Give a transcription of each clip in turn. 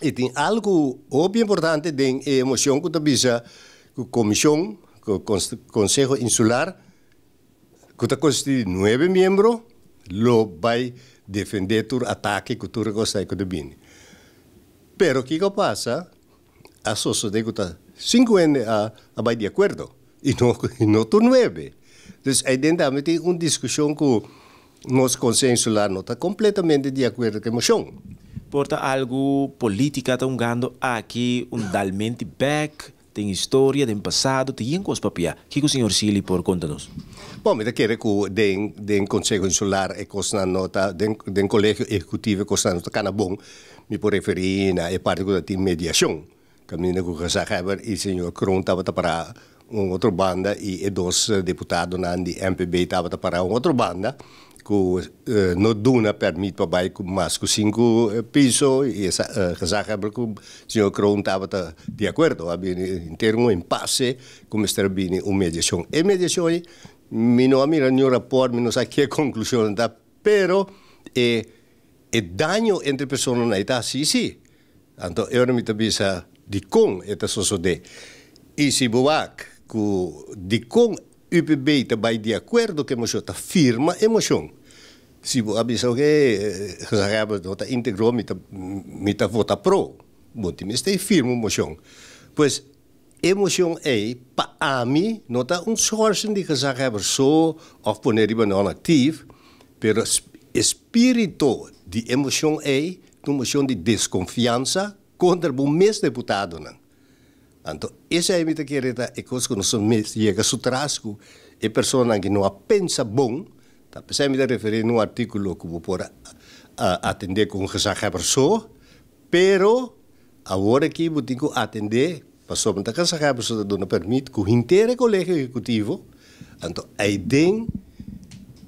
I tin algu hopi importante den e moshon ku ta bisa ku komishon, ku Konseho Insular ku ta konsistí di nuebe miembro lo bai defendé tur atake ku tur e kos ei ku ta bini. Pero kiko a pasa? A sosodé ku ta sinku hende a bai di akuerdo i no tur nuebe. Dus eiden tambe tin un diskushon ku nos Konseho Insular no ta kompletamente di akuerdo ku e moshon. Por ta algu politica ta hungando aki un dalmenti bek den historia, den pasado, ta yen kos papia. Kiko señor Sealy por konta nos? Bon, mi ta kere ku den den Konseho Insular e kosnan no ta, den den Kolegio Ehekutivo e kosnan no ta kana bon. Mi por referí na e parti ku ta tin mediashon. Kaminda ku gezaghebber i señor Kroon tabata pará un otro banda i e dos deputadonan di MPB tabata pará un otro banda ku no duna pèrmit pa bai ku mas ku sinku piso i e gezaghebber ku señor Kroon tabata di akuerdo. A bini henter un impase ku mester a bini un mediashon. E mediashon ei mi no a mira niun rapòrt, mi no sa ke konklushonnan ta, pero e e daño entre personanan ei ta hasi si. Anto e ora mi ta bisa dikon e ta sosodé. I si bo wak ku dikon UPB ta bai di akuerdo ku e moshon, ta firma e moshon. Si bo a bisa oke gezaghebber no ta integro mi ta mi ta vota pro. Bo tin mester firma un moshon. Pues e moshon ei pa ami no ta un schorsing di gezaghebber so òf pone riba non-actief, pero e spirito di e moshon ei Ta un mocion di desconfiansa contra bo mes deputadonan. Anto esey mi ta kere ta e cos cu nos a mes yega su tras cu e personanan ki no a pensa bon, ta pesey mi ta referi na un articulo cu bo por a atende cu un gezaghebber so, pero awor aki bo tin cu atende pasobra ta gezaghebber so ta duna permit cu henter e colegio ejecutivo, anto eyden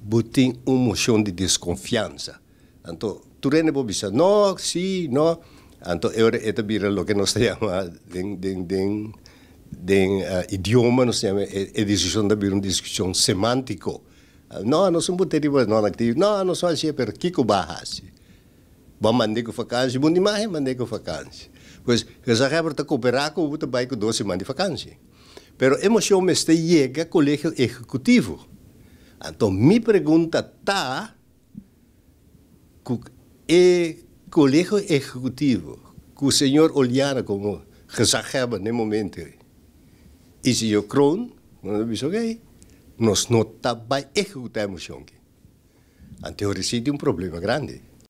bo tin un mocion di desconfiansa. Anto tur hende por bisa no, si, no. Anto e ora e ta bira loke nos ta yama den den den den idioma nos ta yama e discusion ta bira un discusion semantico. No, nos no por tene riba non activo, no, nos no hacié, pero kico bo a haci? Bo a mand'é cu vakansi? Bo no imagen mand'é cu vakansi. Pues gezaghebber ta cooperá cu bo ta bay cu dos siman di vakansi. Pero e mocion mester yega Colegio Ejecutivo. Anto mi pregunta ta. Ku e Kolegio Ehekutivo, ku señor Oliana komo gezaghebber n'e momento ei, i señor Kroon, nos a bisa okey, nos no ta bai ehekutá e moshon aki. Anto risi tin un problema grandi.